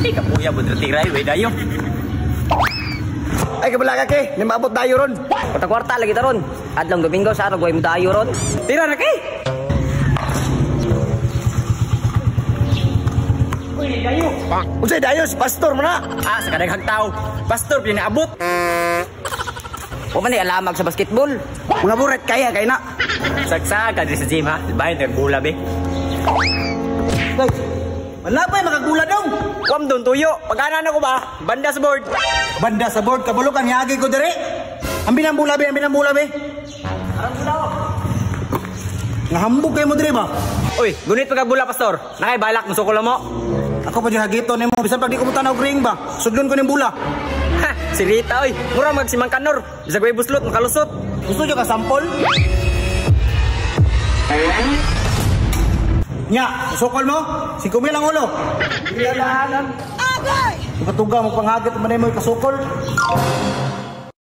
Ay, kapuya mo tira way dayo. Ay, kabala ka ke, ni maabot dayo ron. Kwarta-kwarta lagi taron. Adlong Domingo sa araw mo dayo ron. Tira na kay. Uy, dayo. Unsay dayo, si pastor mo na. Ah, sa kadaghang tao. Pastor pinaabot. Wa man ni alamag sa basketball. Mga buret kaya kay na. Sagsaga diri sa gym ha. Bahin tag bula be. Guys, wala pa makagula dong. Kwam don tuyo. Pagana na ko ba? Banda sa board. Banda sa board kabalo kan yagi ko dire. Ang binambula be, ang binambula be. Ngahambog kayo mo dire ba? Uy, gunit pagkabula pastor. Nakay balak mo sukol mo. Ako pa dyan hagito nimo bisan pag di ko mo tanaw ring ba. Sudlon ko ning bula. Ha, si Rita oy. Mura mag si Mang Kanor. Bisag way buslot makalusot. Gusto nyo ka sampol? Nya, sukol mo? 5,000 ang ulo. Agay! Katuga mo panghagit man mo kasukol.